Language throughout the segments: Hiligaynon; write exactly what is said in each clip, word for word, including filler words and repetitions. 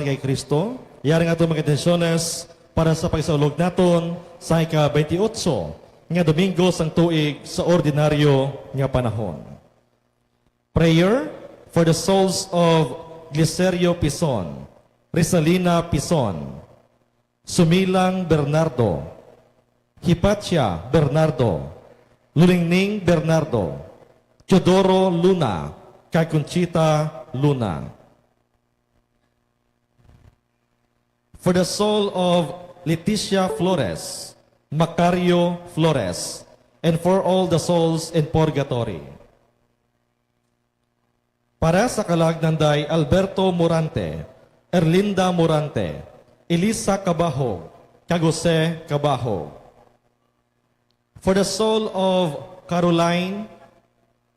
kay Kristo. Yari nga aton mga intensyones para sa pagsaulog naton sa ika-twenty-eight nga Domingo sang tuig sa ordinaryo nga panahon. Prayer for the souls of Glicerio Pison, Rizalina Pison, Sumilang Bernardo, Hipatia Bernardo, Lulingning Bernardo, Teodoro Luna, kag Conchita Luna. For the soul of Leticia Flores, Macario Flores, and for all the souls in purgatory. Para sa kalag nanday Alberto Morante, Erlinda Morante, Elisa Cabahog, kag Jose Cabahog. For the soul of Caroline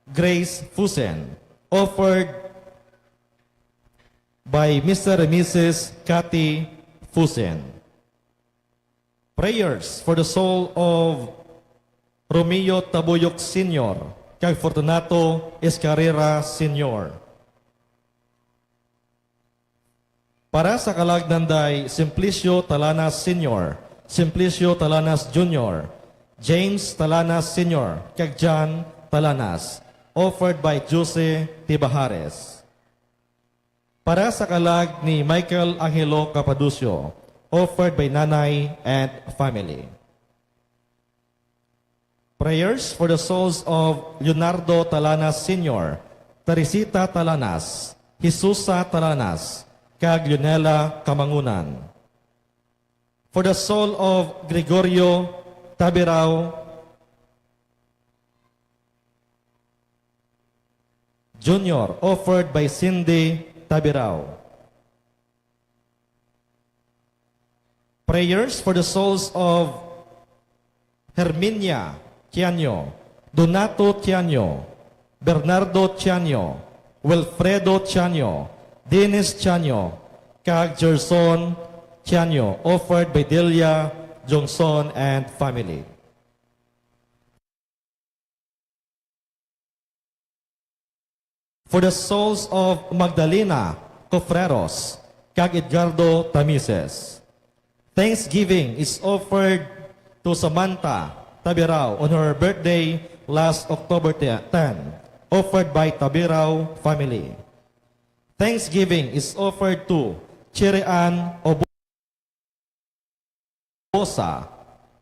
Grace Fusen, offered by Mister and Missus Cathy Fusen. Prayers for the soul of Romeo Tabuyok Senior kag Fortunato Escarrera Senior. Para sa kalag nanday Simplicio Talanas Senior, Simplicio Talanas Junior, James Talanas Senior, kag John Talanas, offered by Jose Tibajares. Para sa kalag ni Michael Angelo Capadocio, offered by Nanay and family. Prayers for the souls of Leonardo Talanas Senior, Teresita Talanas, Jesusa Talanas, kag Leonela Kamangunan. For the soul of Gregorio Tabirao Junior, offered by Cindy Tabirao. Prayers for the souls of Herminia Tiaño, Donato Tiaño, Bernardo Tiaño, Wilfredo Tiaño, Dennis Tiaño, kag Gerson Tiaño, offered by Delia Jongson and family. For the souls of Magdalena Cofreros kag Edgardo Tamises. Thanksgiving is offered to Samantha Tabirao on her birthday last October ten, offered by Tabirao family. Thanksgiving is offered to Cherry Ann Obo- Obosa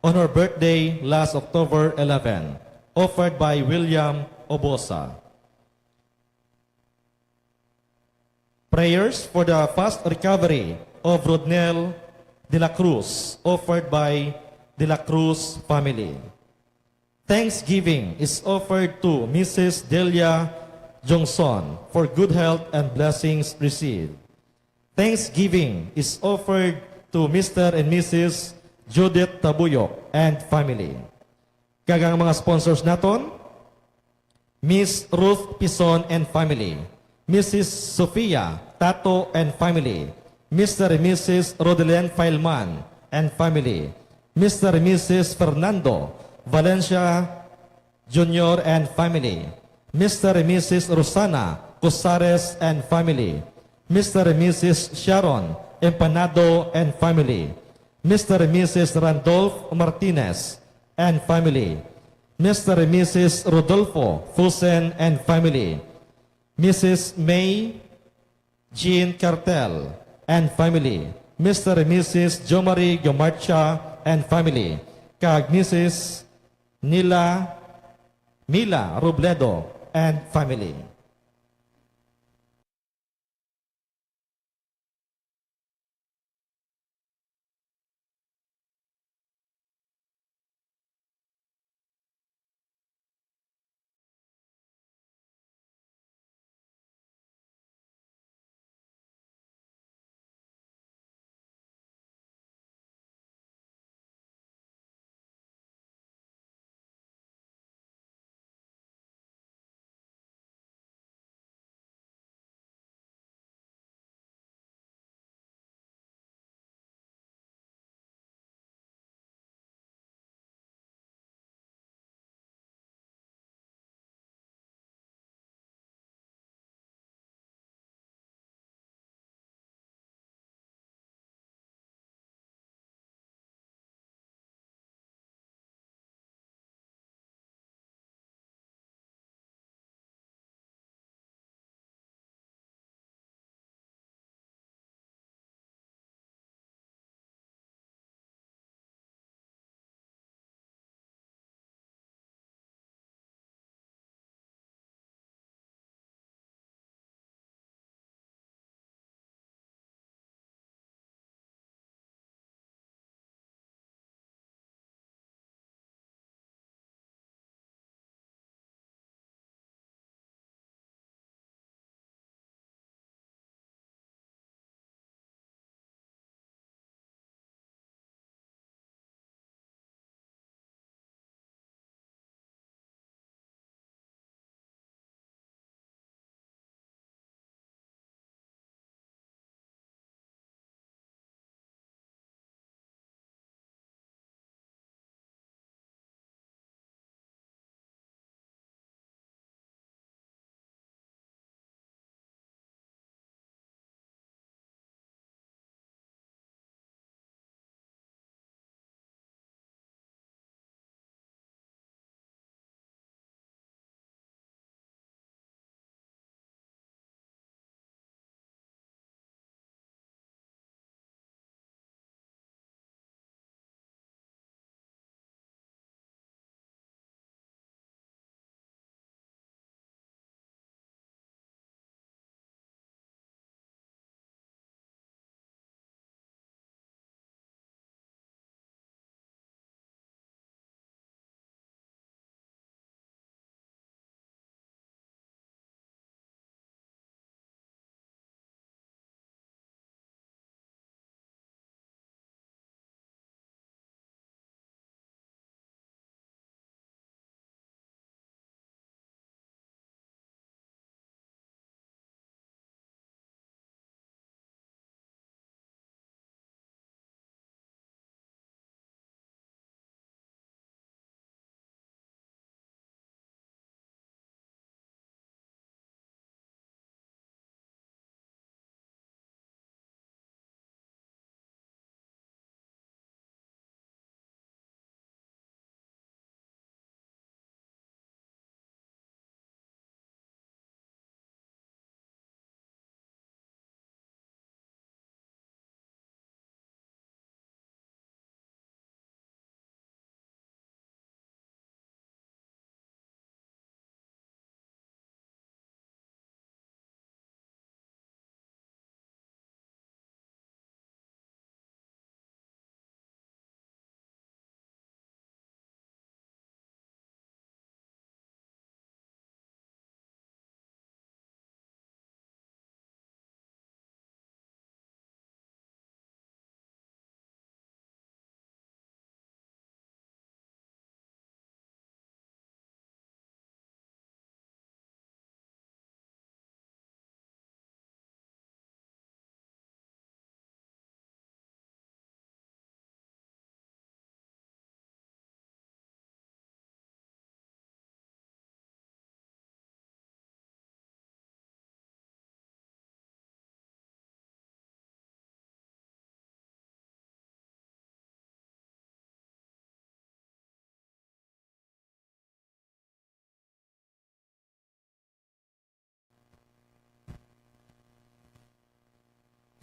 on her birthday last October eleven, offered by William Obosa. Prayers for the fast recovery of Rodnel de la Cruz, offered by de la Cruz family. Thanksgiving is offered to Missus Delia Jongson for good health and blessings received. Thanksgiving is offered to Mister and Missus Judith Tabuyok and family. Kag ang mga sponsors naton, Miss Ruth Pison and family, Missus Sofia Tato and family, Mister and Missus Rodelen Failman and family, Mister and Missus Fernando Valencia Junior and family, Mister and Missus Rosana Cosares and family, Mister and Missus Sharon Empanado and family, Mister and Missus Randolph Martinez and family, Mister and Missus Rodolfo Fusen and family, Missus May Jean Cartel and family, Mister and Missus Jomari Gamarcha and family, kag Missus Nila Mila Robledo and family.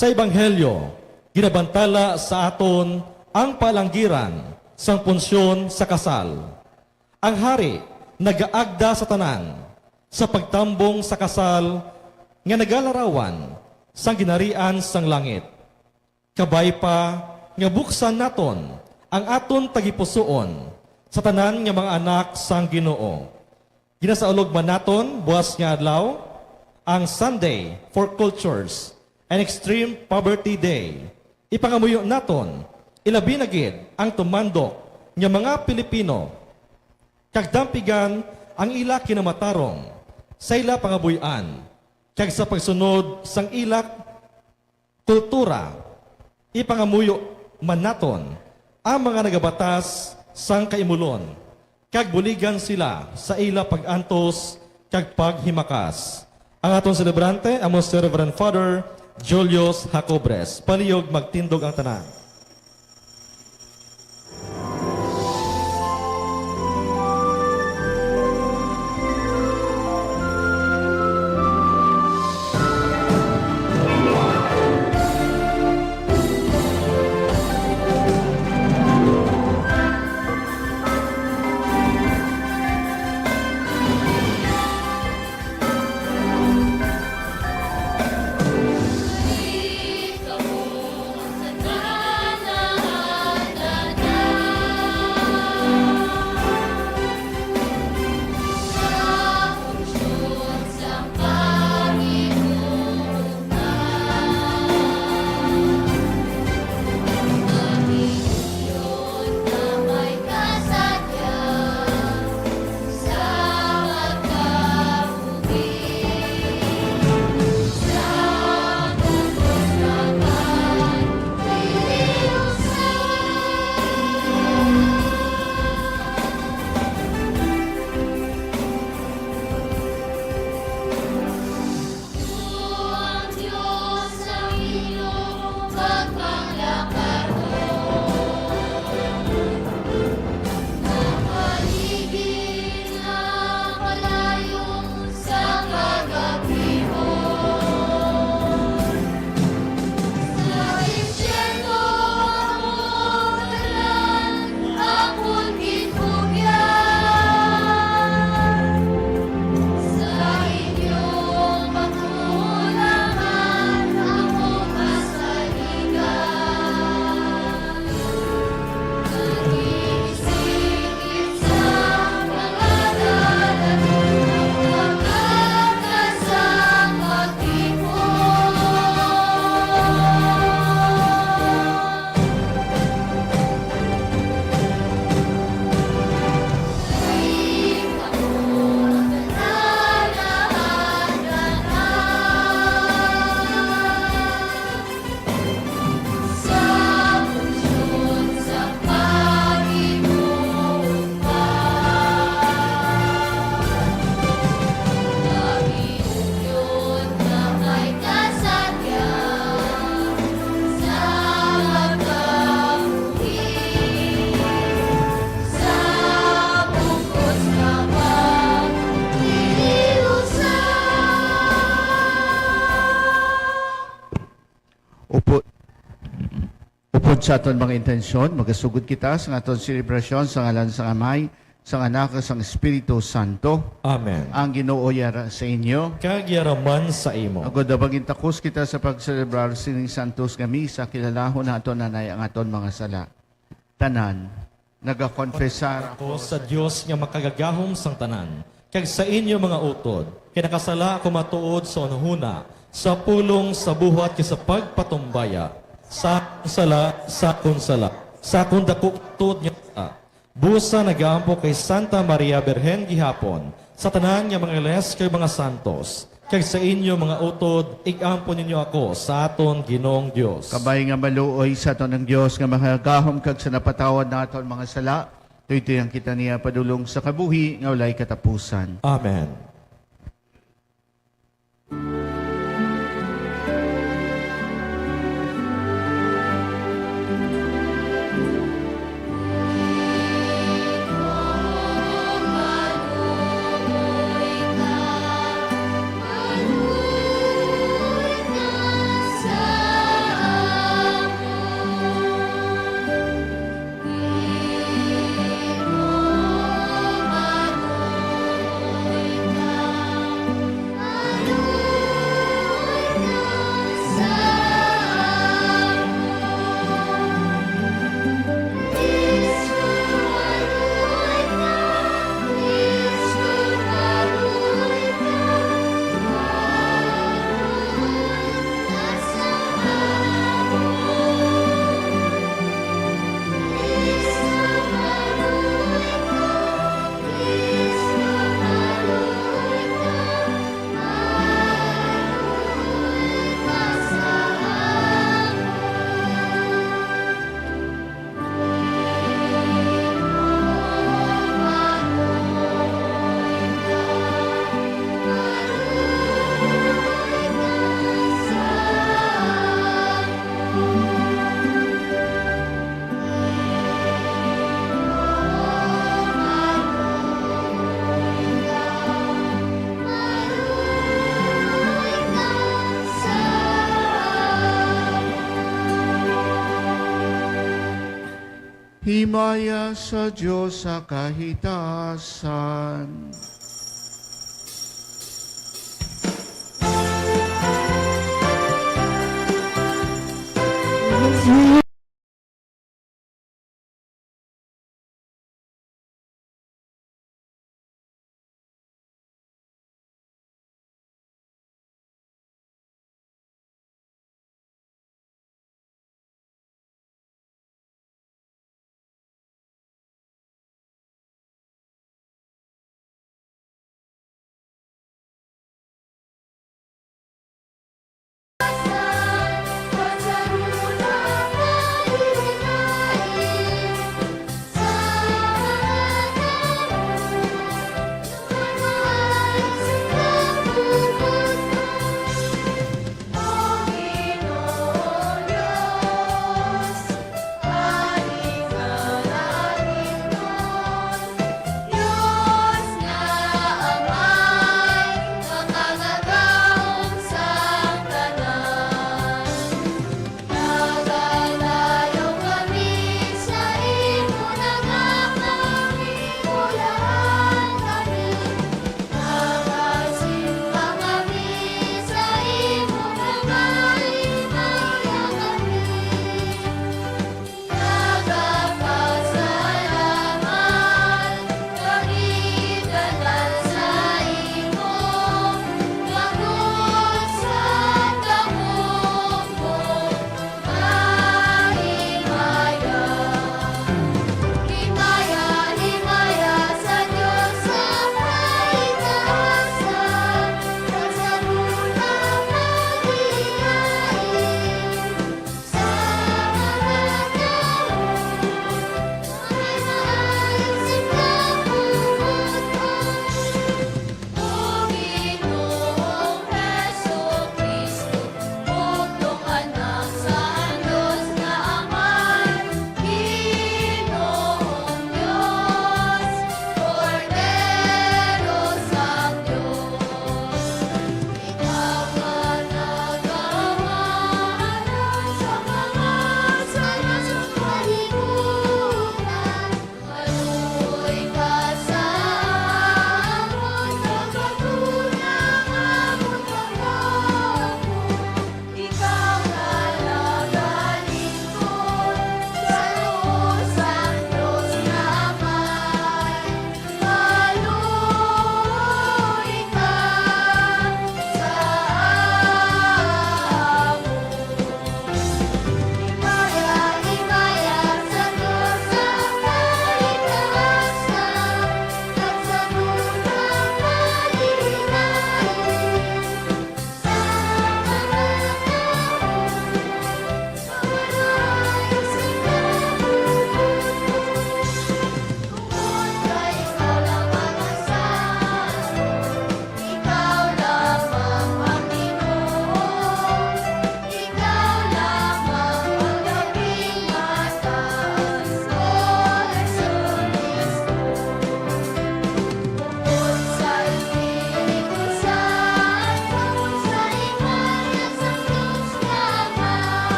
Sa Ebanghelyo, ginabantala sa aton ang palanggiran sang punsyon sa kasal. Ang Hari nagaagda sa tanan sa pagtambong sa kasal nga nagalarawan sang ginharian sang langit. Kabay pa nga buksan naton ang aton tagipusoon sa tanan nga mga anak sang Ginoo. Ginasaulog man naton buas nga adlaw ang Sunday for Cultures and Extreme Poverty Day. Ipangamuyo naton, ilabi na gid ang tumandok nga mga Pilipino, kag dampigan ang ila kinamatarong sa ila pangabuy-an kag sa pagsunod sang ila kultura. Ipangamuyo man naton ang mga nagabatas sang kaimulon, kag buligan sila sa ila pag-antos kag paghimakas. Ang aton selebrante amo si Reverend Father Julius Jacobres. Palihog magtindog ang tanan. Upod, upod sa aton mga intensyon, magasugod kita sa aton selebrasyon sa ngalan sang Amay, sang Anak, kag sang Espiritu Santo. Amen. Ang Ginoo yara sa inyo. Kag yara man sa imo. Agod nga maging takos kita sa pagselebrar sining santos nga misa, kilalahon naton anay ang aton mga sala. Tanan, nagakonfesar ako sa Dios nga makagagahom sang tanan, kag sa inyo mga utod, kay nakasala ako matuod sa hunahuna, sa pulong, sa buhat, kag sa pagpatumbaya, sa akon sala, sa akon sala, sa akon daku nga tuod nga sala. Busa nagaampo kay Santa Maria Birhen gihapon, sa tanan nga mga angeles kag mga santos, kag sa inyo mga utod, ig-ampo ninyo ako sa aton Ginoong Dios. Kabay nga maluoy sa aton ang Dios nga makagagahom kag sa napatawad naton mga sala, tuytoyan kita niya padulong sa kabuhi nga walay katapusan. Amen. Himaya sa Dios sa kahitasan.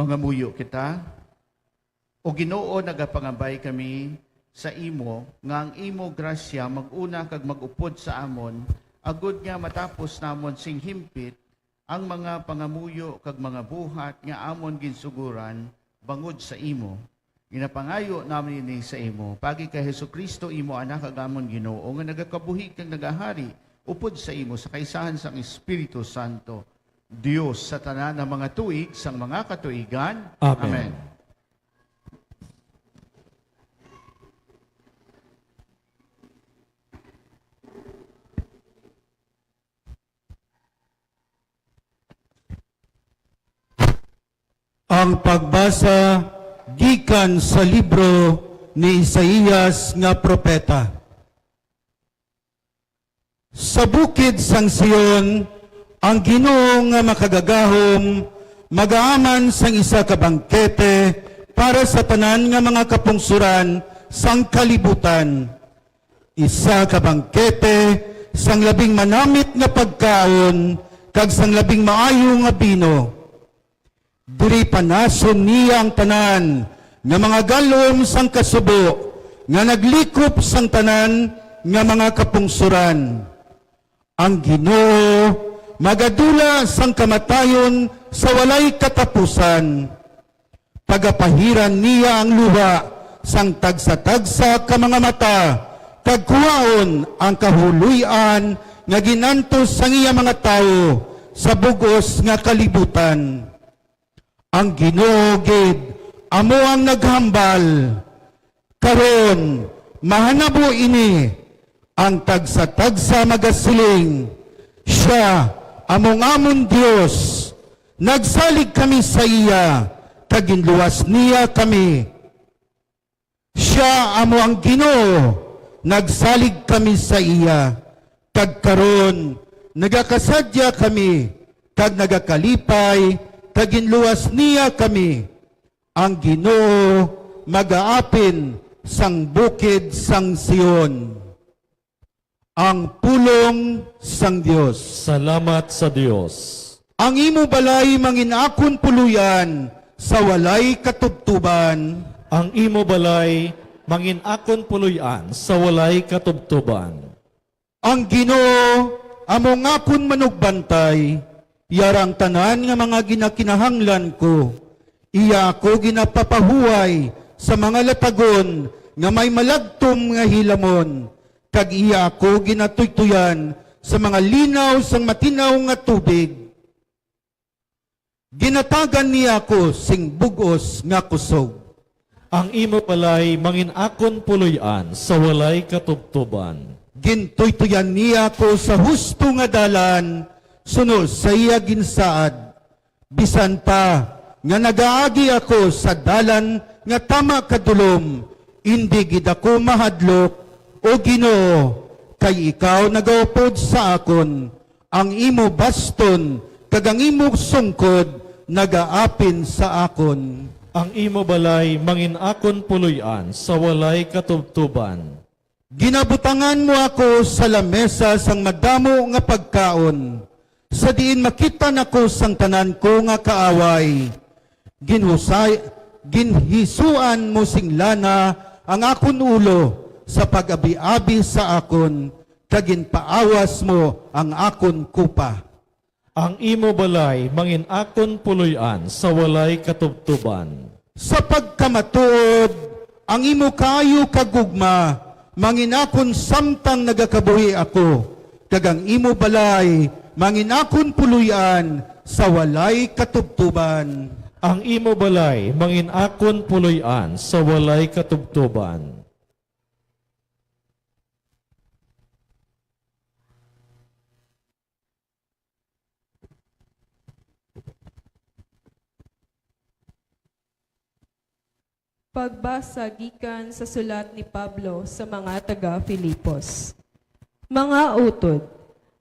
Mangamuyo kita. O Ginoo, nagapangabay kami sa imo nga ang imo grasya mag-una kag mag-upod sa amon, agod nga matapos namon sing himpit ang mga pangamuyo kag mga buhat nga amon ginsugoran bangod sa imo. Ginapangayo namin ini sa imo, paagi kay Jesu-Cristo, imo Anak, kag amon Ginoo, nga nagakabuhi kag nagahari upod sa imo sa kaisahan sang Espiritu Santo, Dios sa tanan nga mga tuig sang mga katuigan. Amen. Amen. Ang pagbasa gikan sa libro ni Isaias nga propeta. Sa bukid sang Sion, ang Ginoo nga Makagagahom magaaman sang isa ka bangkete para sa tanan nga mga kapungsoran sang kalibutan. Isa ka bangkete sang labing manamit nga pagkaon kag sang labing maayo nga bino. Diri panason niya ang tanan nga mga galom sang kasubo nga naglikop sang tanan nga mga kapungsoran. Ang Ginoo magadula sang kamatayon sa walay katapusan. Pagapahiran niya ang luha sang tagsa-tagsa ka mga mata, kag kuhaon ang kahuloy-an nga ginantos sang iya mga tawo sa bug-os nga kalibutan. Ang Ginoo gid amo ang naghambal. Karon, mahanabo ini, ang tagsa-tagsa magasiling, "Sia amo ang amon Dios. Nagsalig kami sa iya, kag ginluwas niya kami." Sia amo ang Ginoo, nagsalig kami sa iya, kag karon nagakasadya kami, kag nagakalipay, kag ginluwas niya kami. Ang Ginoo magaapin sang bukid sang Sion. Ang pulong sang Dios. Salamat sa Dios. Ang imo balay mangin akon puloy-an sa walay katubtoban. Ang imo balay mangin akon puloy-an sa walay katubtoban. Ang Ginoo amo ang akon manugbantay, iya ra ang tanan nga mga ginakinahanglan ko. Iya ako ginapapahuway sa mga latagon nga may malagtom nga hilamon, kag iya ako ginatuytoyan sa mga linaw sang matinaw nga tubig. Ginatagan niya ako sing bug-os nga kusog. Ang imo balay mangin akon puloy-an sa walay katubtoban. Gintuytoyan niya ako sa husto nga dalan, suno sa iya ginsaad. Bisan pa nga nagaagi ako sa dalan nga tama kadulom, indi gid ako mahadlok, O Ginoo, kay ikaw nagaupod sa akon. Ang imo baston kag ang imo sungkod nagaapin sa akon. Ang imo balay mangin akon puloy-an sa walay katubtoban. Ginabutangan mo ako sa lamesa sang madamo nga pagkaon, sa diin makit-an ako sang tanan ko nga kaaway. Ginhusay, ginhisuan mo sing lana ang akon ulo sa pag-abiabi sa akon, kag ginpaawas mo ang akon kupa. Ang imo balay mangin akon puloy-an sa walay katubtoban. Sa pagkamatuod, ang imo kaayo kag gugma mangin akon samtang nagakabuhi ako, kag ang imo balay mangin akon puloy-an sa walay katubtoban. Ang imo balay mangin akon puloy-an sa walay katubtoban. Pagbasa gikan sa sulat ni Pablo sa mga taga-Filipos. Mga utod,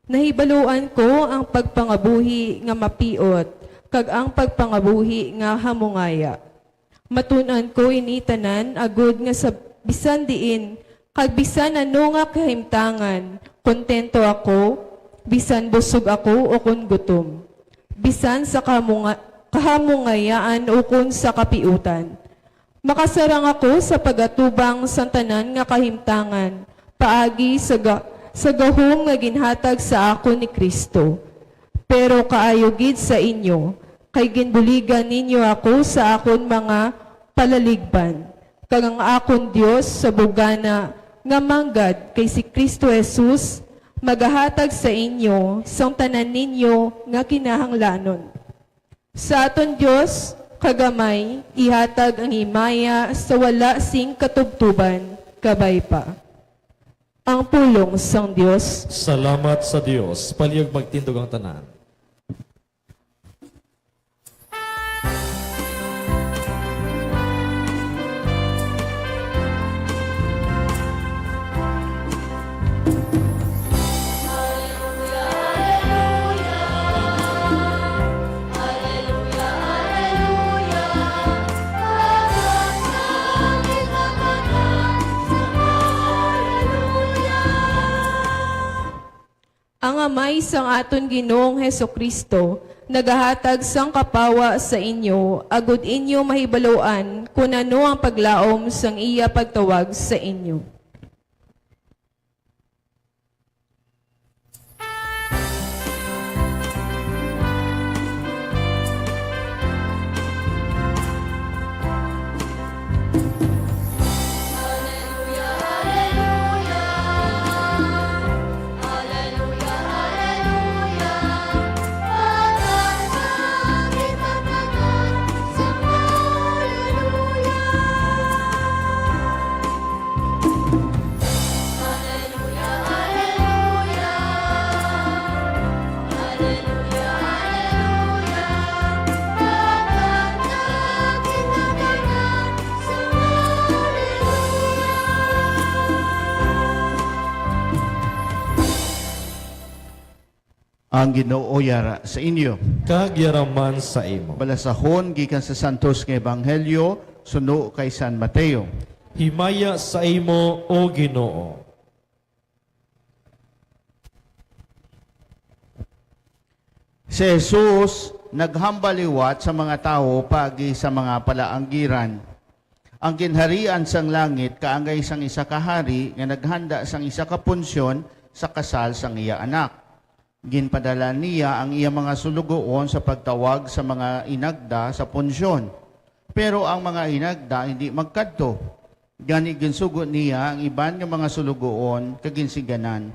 nahibaluan ko ang pagpangabuhi nga mapiot kag ang pagpangabuhi nga hamungaya. Matun-an ko ini tanan agod nga sa bisan diin kag bisan ano nga kahimtangan, kontento ako, bisan busog ako ukon gutom, bisan sa kahamunga-, kahamungayaan ukon sa kapiutan. Makasarang ako sa pag-atubang sang tanan nga kahimtangan paagi sa ga-, sa gahom nga ginhatag sa akon ni Cristo. Pero kaayo gid sa inyo, kay ginbuligan ninyo ako sa akon mga palaligban, kag ang akon Dios sa bugana nga manggad kay si Cristo Jesus magahatag sa inyo sang tanan ninyo nga kinahanglanon. Sa aton Dios kag Amay ihatag ang himaya sa wala sing katubtoban. Kabay pa. Ang pulong sang Dios. Salamat sa Dios. Palihog magtindog ang tanan. Ang Amay sang aton Ginoong Jesu-Cristo nagahatag sang kapawa sa inyo, agod inyo mahibaluan kon ano ang paglaom sang iya pagtawag sa inyo. Ang Ginoo yara sa inyo. Kag yara man sa imo. Balasahon gikan sa Santos nga Ebanghelyo suno kay San Mateo. Himaya sa imo, O Ginoo. Si Jesus naghambaliwat sa mga tawo paagi sa mga palaanggiran. Ang ginharian sang langit kaangay sang isa ka hari nga naghanda sang isa ka punsyon sa kasal sang iya anak. Ginpadala niya ang iya mga sulugoon sa pagtawag sa mga inagda sa punsyon. Pero ang mga inagda hindi magkadto. Gani ginsugo niya ang iban nga mga sulugoon kag ginsingganan,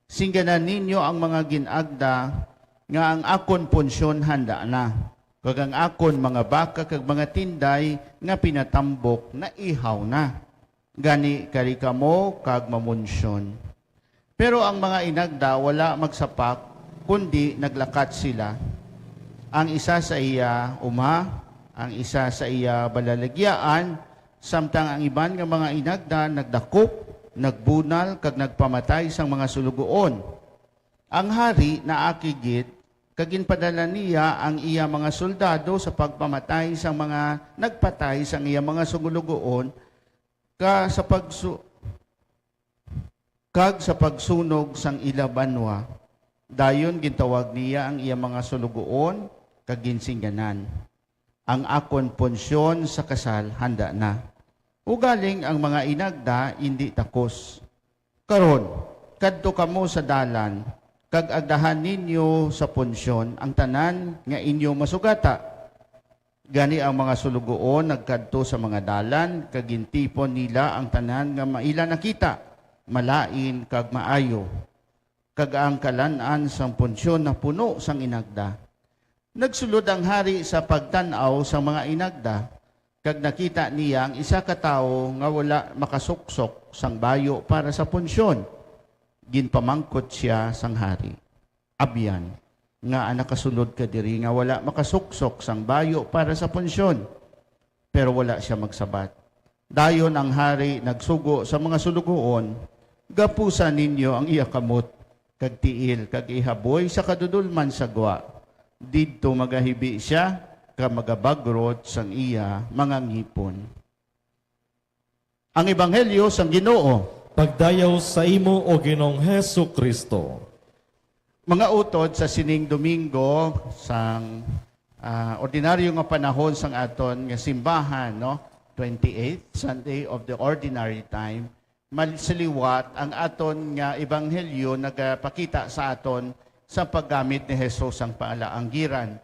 "Singganan ninyo ang mga gin-agda nga ang akon punsyon handa na, kag ang akon mga baka kag mga tinday nga pinatambok naihaw na. Gani kari kamo kag mamunsyon." Pero ang mga inagda wala magsapak, kundi naglakat sila, ang isa sa iya uma, ang isa sa iya balaligyaan, samtang ang iban nga mga inagda nagdakop, nagbunal, kag nagpamatay sang mga sulugoon. Ang hari naakigit, kag ginpadala niya ang iya mga soldado sa pagpamatay sang mga nagpatay sang iya mga sulugoon, ka sa pagsu-, kag sa pagsunog sang ila banwa. Dayon gintawag niya ang iya mga sulugoon kag ginsingganan, "Ang akon punsyon sa kasal handa na. Ugaling ang mga inagda indi takos. Karon, kadto kamo sa dalan, kag agdahan ninyo sa punsyon ang tanan nga inyo masugata." Gani ang mga sulugoon nagkadto sa mga dalan, kag gintipon nila ang tanan nga ma-, ila nakita, malain kag maayo, kag ang kalan-an sang punsyon napuno sang inagda. Nagsulod ang hari sa pagtan-aw sang mga inagda, kag nakita niya ang isa ka tawo nga wala makasuksok sang bayo para sa punsyon. Ginpamangkot sia sang hari, "Abyan, ngaa nakasulod ka diri nga wala makasuksok sang bayo para sa punsyon?" Pero wala sia magsabat. Dayon ang hari nagsugo sa mga sulugoon, "Gapusa ninyo ang iya kamot, kag tiil, kag ihaboy sa kadudolman sa gwa. Didto magahibi sia, kag magabagrot sang iya mga ngipon." Ang Ebanghelyo sang Ginoo. Pagdayaw sa imo, O Ginoong Jesu-Cristo. Mga utod, sa sining Domingo sang, ah, ordinaryo nga panahon sang aton nga simbahan, no? Twenty-eighth Sunday of the Ordinary Time, mal-, sa liwat ang aton nga ebanghelyo nagapakita sa aton sa paggamit ni Jesus sang palaanggiran.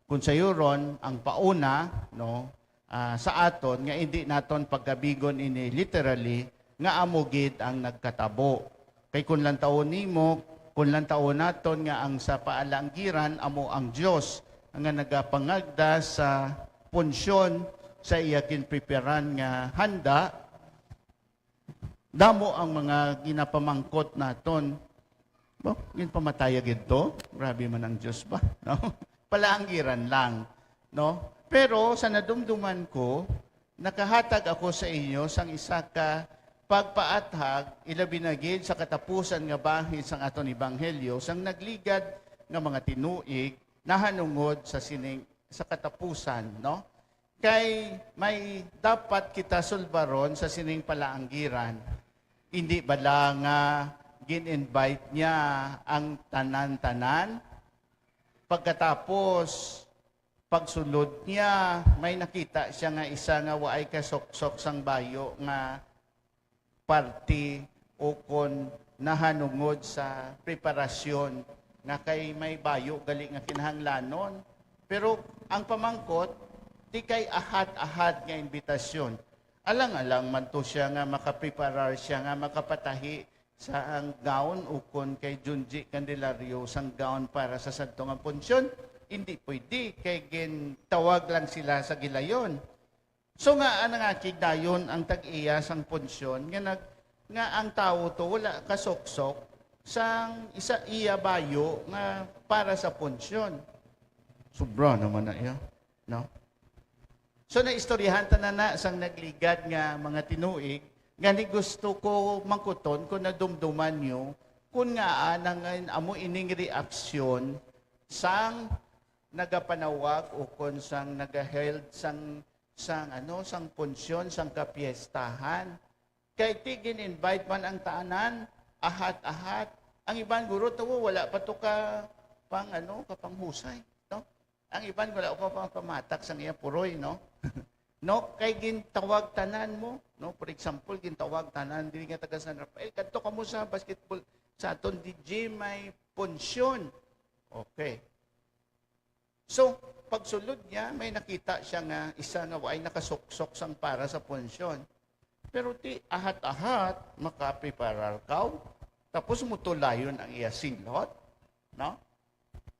Kung sayuron, ang pauna, no, ah, sa aton nga indi naton pagkabigon ini literally, nga amo gid ang nagkatabo. Kay kun lantawon nimo, kun lantawon naton nga ang sa paalanggiran amo ang Dios nga nagapangagda sa punsyon sa iya ginpreparan nga handa, damo ang mga ginapamangkot naton. Ba, ginpamataya gid to? Grabe man ang Dios ba, no? Palaanggiran lang, no? Pero sa nadumduman ko, nakahatag ako sa inyo sang isa ka pagpaathag, ilabi na gid sa katapusan nga bahin sang aton ebanghelyo, sang nagligad nga mga tinuig nahanungod sa sining, sa katapusan, no? Kay may dapat kita sulbaron sa sining palaanggiran. Indi bala nga gin-invite niya ang tanan-tanan. Pagkatapos, pagsulod niya, may nakita siya nga isa nga waay kasuksok sang bayo nga parte ukon nahanungod sa preparasyon nga kay may bayo gali nga kinahanglanon. Pero ang pamangkot, ti kay ahat-ahat nga imbitasyon. Alang-alang man to siya nga makapreparar siya nga makapatahi sa ang gown ukon kay Junji Candelario sang gown para sa sadto nga punsyon. Hindi pwede kay gintawag lang sila sa gilayon. So nga, ang nangakig dayon ang tag-iya sang punsyon nga nag-, nga ang tawo to wala kasuksok sang isa iya bayo nga para sa punsyon. Sobra naman na iya, no? So naistoryahan ta na na sang nagligad nga mga tinuig, gani gusto ko mangkuton kung nadumduman nyo kung ngaa nang amo ining reaksyon sang nagapanawag ukon sang nagaheld sang sang, ano, sang punsyon, sang kapiestahan. Kay ti gin-invite man ang tanan, ahat-ahat. Ang iban guro tawo wala pa to ka pang, ano, ka panghusay, no? Ang iban wala pa pang pamatak sang iya puroy, no? No, kay gintawag tanan mo, no? For example, gintawag tanan diri nga taga San Rafael, kadto kamo sa basketball sa aton D J may punsyon. Okay. So, pagsulod niya, may nakita siya nga isa nga waay nakasuksok sang para sa punsyon. Pero ti ahat-ahat makapreparar kaw, tapos mutulayon ang iya silot, no?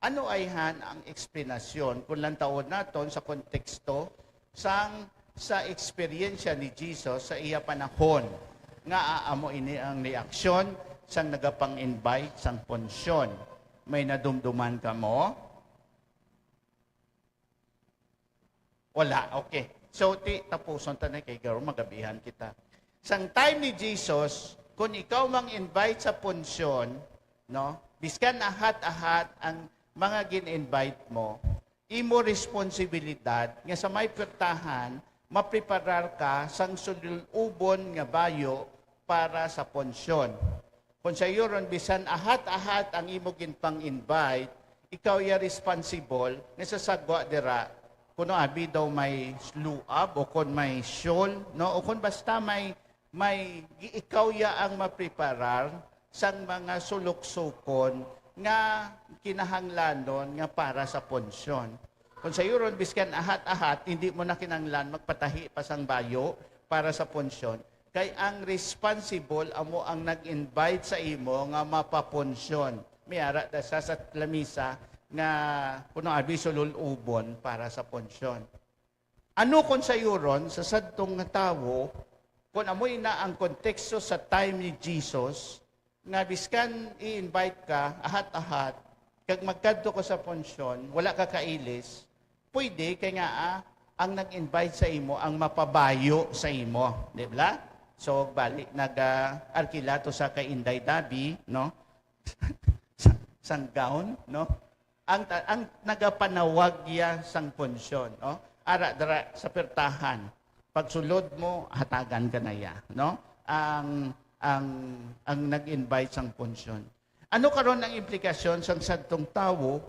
Ano ayhan ang eksplanasyon kung lantawon naton sa konteksto sang sa eksperyensya ni Jesus sa iya panahon nga amo ini ang reaksyon sang nagapang-invite sang punsyon? May nadumduman kamo? Wala. Okay. So, ti, tapuson ta na kay garo magabihan kita. Sang time ni Jesus, kung ikaw mang invite sa punsyon, no, biskan ahat-ahat ang mga gin-invite mo, imo responsibilidad nga sa may pwertahan, mapreparar ka sang sulul-ubon nga bayo para sa punsyon. Kung sayuron, bisan ahat-ahat ang imo ginpang-invite, ikaw ya responsible nga sa sagwa dira, kuno abi daw may luab o kon may shawl, no? O kon basta may, may gi-, ikaw ya ang mapreparar sang mga suluksukon nga kinahanglanon nga para sa punsyon. Kung sayuron, biskan ahat-ahat, hindi mo na kinahanglan magpatahi pa sang bayo para sa punsyon. Kay ang responsible amo ang nag-invite sa imo nga mapapunsyon. May ara da sa, sa lamisa nga kuno abi sulul-ubon para sa punsyon. Ano kung sayuron sa sadtong nga tawo, kung amoy na ang konteksto sa time ni Jesus, nga biskan i-invite ka, ahat-ahat, kag magkadto ka sa punsyon, wala ka kailis, pwede kay nga, ah, ang nag-invite sa imo ang mapabayo sa imo, di ba? So, bali, nag-, ah, arkila to sa kay Inday Dabi, no? Sa-, sang gown, no? Ang ta-, ang nagapanawag ya sang punsyon, no? Ara dira sa pertahan. Pagsulod mo, hatagan ka na ya, no? Ang, ang, ang nag-invite sang punsyon. Ano karon ang implikasyon sang sadtong tawo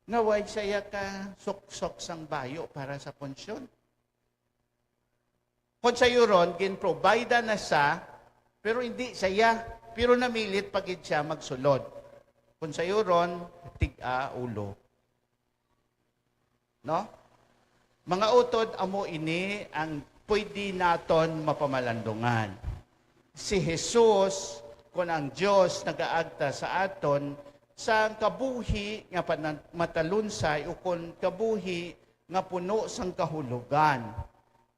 nga way saya ka suksok sang bayo para sa punsyon? Kung sayuron, gin-provide na sa, pero hindi saya, pero namilit pa gid siya magsulod. Kung sayuron, tig-a ulo. No? Mga utod, amo ini ang pwede naton mapamalandungan. Si Jesus, kun ang Dios, nagaagta sa aton sang kabuhi nga pana-, matalunsay ukon kabuhi nga puno sang kahulogan.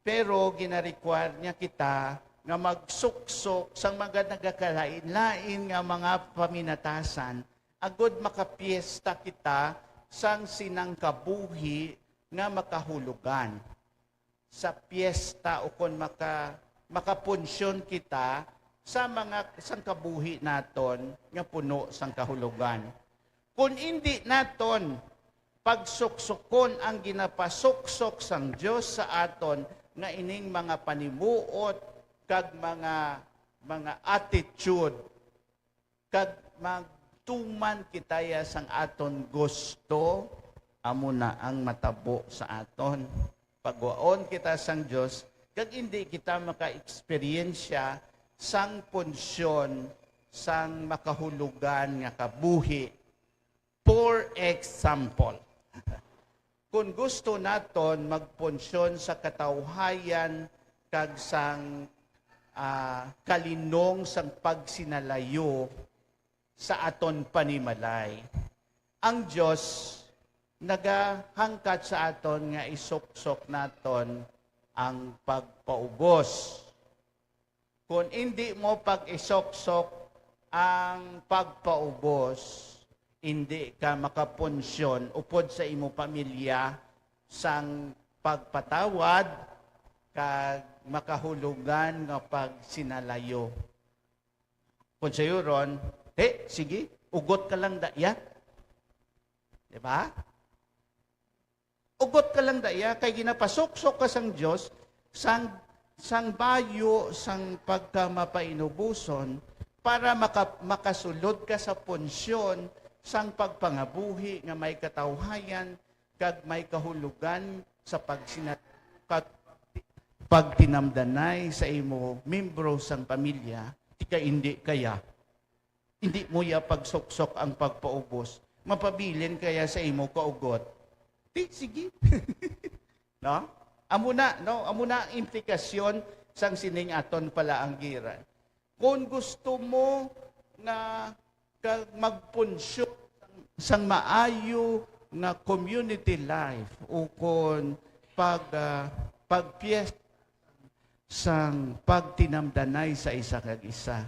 Pero gina-require niya kita nga magsuksok sang mga nagakalain-lain nga mga paminatasan agod makapiesta kita sang sinang kabuhi nga makahulogan. Sa piesta ukon maka-, makapunsyon kita sa mga sang kabuhi naton nga puno sang kahulogan. Kun indi naton pagsuksukon ang ginapasuksok sang Dios sa aton nga ining mga panimuot kag mga, mga attitude, kag magtuman kita ya sang aton gusto, amo na ang matabo sa aton. Pagwaon kita sang Dios, kag hindi kita maka-eksperyensya sang punsyon sang makahulugan nga kabuhi. For example, kung gusto naton magpunsyon sa katawhayan kag sang, ah, kalinong sang pagsinalayo sa aton panimalay, ang Dios nagahangkat sa aton nga isuksok naton ang pagpaubos. Kung indi mo pag-isoksok ang pagpaubos, indi ka makapunsyon upod sa imo pamilya sang pagpatawad kag makahulugan nga pagsinalayo. Kung sayuron, "Te, sige, ugot ka lang da iya." Di ba? Ugot ka lang da iya, kay ginapasuksok ka sang Dios, sang, sang bayo, sang pagkamapainuboson, para maka-, makasulod ka sa punsyon sang pagpangabuhi nga may katawhayan kag may kahulugan sa pagsina-, kag pagtinamdanay sa imo membro sang pamilya, kay indi kaya hindi mo ya pagsuksok ang pagpaubos. Mapabilin kaya sa imo kaugot? Di, sige. No? Amo na, no? Amo na ang implikasyon sang sining aton palaanggiran. Kung gusto mo nga ka-, magpunsyon sang maayo nga community life o kon pag, ah, pagpiyesta sang pagtinamdanay sa isa kag isa,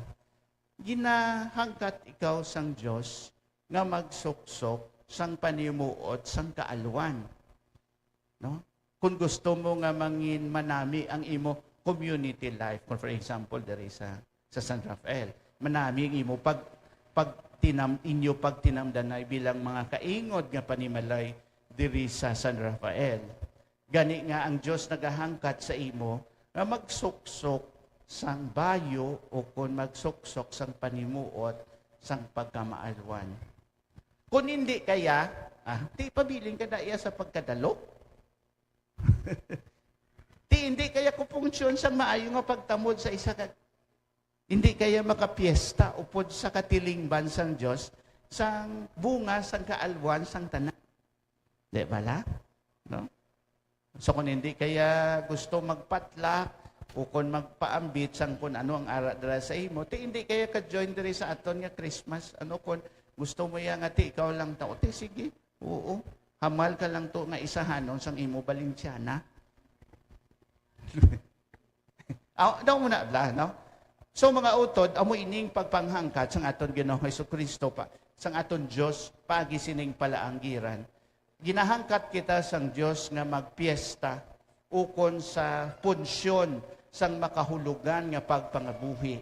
ginahangkat ikaw sang Dios nga magsuksok sang panimuot sang kaalwan. No? Kung gusto mo nga mangin manami ang imo community life, kung for example, diri sa, sa San Rafael, manami ang imo pag, pagtinam-, inyo pagtinamdanay bilang mga kaingod nga panimalay diri sa San Rafael. Gani nga ang Dios nagahangkat sa imo nga magsuksok sang bayo o kon magsuksok sang panimuot sang pagkamaalwan. Kon hindi kaya, ah, ti pabilin ka na iya sa pagkadalo. Ti hindi kaya kupunksyon sang maayo nga pagtamod sa isa ka, hindi kaya makapiesta upod sa katilingban sang Dios, sang bunga sang kaalwan sang tanan. Di bala? No? So, kung hindi kaya gusto magpatlak o kung magpaambit sang kung ano ang ara dira sa imo, ti hindi kaya ka-join diri sa aton nga Christmas? Ano kung gusto mo ya nga ti ikaw lang tao? Ti sige, oo. Hamal ka lang to nga isahanon sang imo Balenciana. Aw, daw mo na bla, no? So, mga utod, amo ining pagpanghangkat sang aton Ginoong Jesu-Cristo pa, sang aton Dios paagi sining palaanggiran. Ginahangkat kita sang Dios nga magpiesta ukon sa punsyon sang makahulugan nga pagpangabuhi.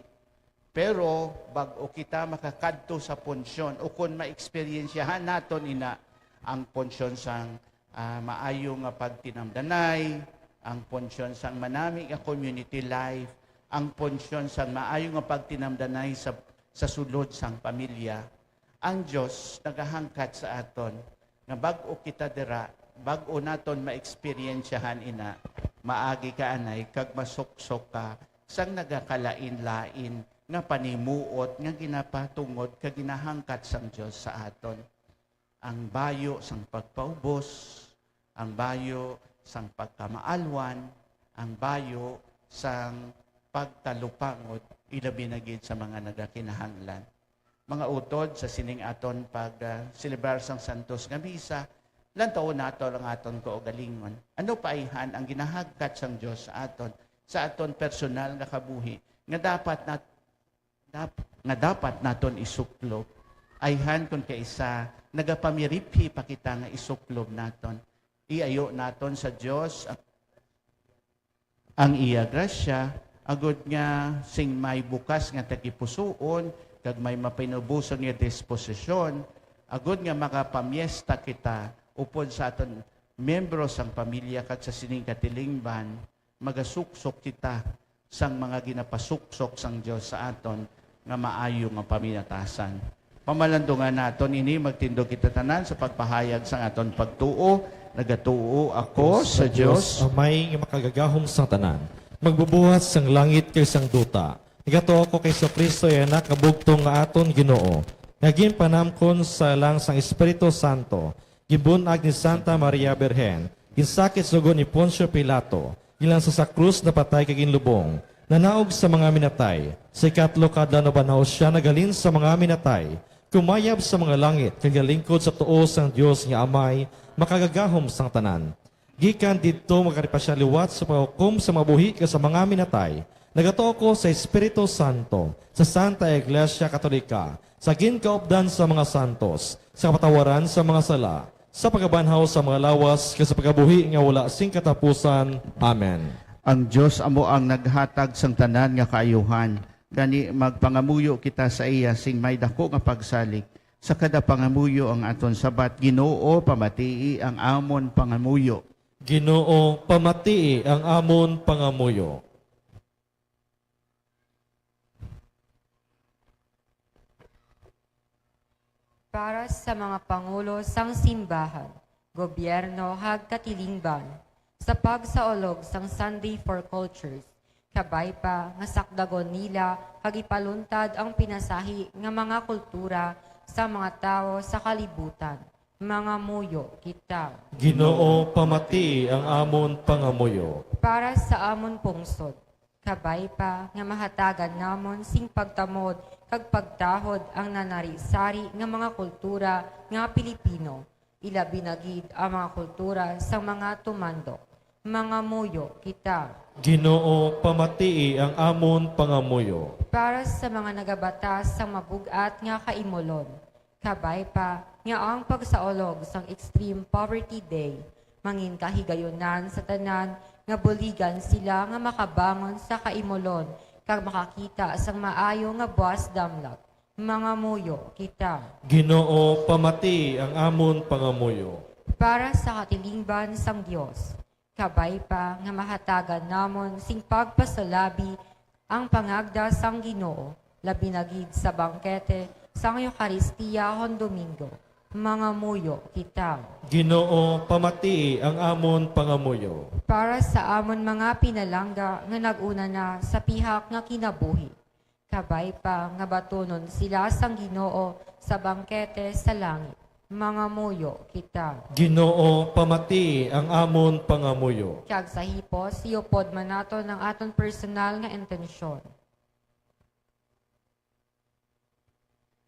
Pero bag-o kita makakadto sa punsyon ukon maeksperyensyahan naton ina ang punsyon sang, ah, maayo nga pagtinamdanay, ang punsyon sang manami nga community life, ang punsyon sang maayo nga pagtinamdanay sa, sa sulod sang pamilya, ang Dios nagahangkat sa aton nga bag-o kita dira, bag-o naton maeksperyensyahan ina, maagi ka anay kag masuksok ka sang nagakalain-lain nga panimuot nga ginapatungod kag ginahangkat sang Dios sa aton. Ang bayo sang pagpaubos, ang bayo sang pagkamaalwan, ang bayo sang pagtalupangod, ilabi na gid sa mga nagakinahanglan. Mga utod, sa sining aton pag, ah, selebrar sang santos nga misa, lantawon nato ang aton kaugalingon. Ano pa ayhan ang ginahagkat sang Dios sa aton, sa aton personal nga kabuhi nga dapat nat-, dap-, nga dapat naton isuklob? Ayhan kon kaisa, nagapamiriphi pa kita nga isuklob naton. Iayo naton sa Dios ang ang iya grasya, agud nga sing may bukas nga tagipusoon kag may mapainuboson nga disposisyon, agud nga makapamiesta kita upod sa aton miyembro sang pamilya kag sa sining katilingban, magasuksok kita sang mga ginapasuksok sang Dios sa aton nga maayo nga paminatasan. Pamalandungan naton ini, magtindog kita tanan sa pagpahayag sang aton pagtuo. Nagatuo ako sa Dios. Amay nga makagagahom sang tanan, magbubuhat sang langit kag sang duta. Nagatuo ako kay Jesu-Cristo, iya Anak nga bugtong nga aton Ginoo, nga ginpanamkon sa lang sang Espiritu Santo, ginbun-ag ni Santa Maria Birhen, ginsakit sugo ni Poncio Pilato, ginlansang sa krus, napatay kag ginlubong, nanaog sa mga minatay, sa ikatlo ka adlaw nabanhaw sia naghalin sa mga minatay, kumayab sa mga langit, kag nagalingkod sa tuo sang Dios nga Amay, makagagahom sang tanan. Gikan didto, magari pa sia liwat sa paghukom sa mga buhi kag sa mga minatay. Nagatuo ko sa Espiritu Santo, sa Santa Iglesia Katolika, sa ginkaupdan sa mga santos, sa kapatawaran sa mga sala, sa pagkabanhaw sa mga lawas, kag sa pagkabuhi nga wala sing katapusan. Amen. Ang Dios amo ang naghatag sang tanan nga kaayuhan. Gani, magpangamuyo kita sa iya sing may daku nga pagsalig. Sa kada pangamuyo ang aton sabat: Ginoo, pamatii ang amon pangamuyo. Ginoo, pamatii ang amon pangamuyo. Para sa mga pangulo sang simbahan, gobyerno, kag katilingban, sa pagsaulog sang Sunday for Cultures, kabay pa nga sakdagon nila kag ipaluntad ang pinasahi nga mga kultura sa mga tawo sa kalibutan. Mangamuyo kita. Ginoo, pamatii ang amon pangamuyo. Para sa amon pungsod, kabay pa nga mahatagan namon sing pagtamod kag pagtahod ang nanari-sari nga mga kultura nga Pilipino, ilabi na gid ang mga kultura sang mga tumandok. Mangamuyo kita. Ginoo, pamatii ang amon pangamuyo. Para sa mga nagabatas sang mabug-at nga kaimulon, kabay pa nga ang pagsaulog sang Extreme Poverty Day mangin kahigayunan sa tanan nga buligan sila nga makabangon sa kaimulon kag makakita sang maayo nga buas damlag. Mangamuyo kita. Ginoo, pamatii ang amon pangamuyo. Para sa katilingban sang Dios, kabay pa nga mahatagan namon sing pagpasalabi ang pangagda sang Ginoo, labi na gid sa bangkete sang Eukaristia hon Domingo. Mangamuyo kita. Ginoo, pamatii ang amon pangamuyo. Para sa amon mga pinalangga nga nag-una na sa pihak nga kinabuhi, kabay pa nga batunon sila sang Ginoo sa bangkete sa langit. Mangamuyo kita. Ginoo, pamatii ang amon pangamuyo. Kag sa hipos, iupod man naton ang aton personal nga intensyon.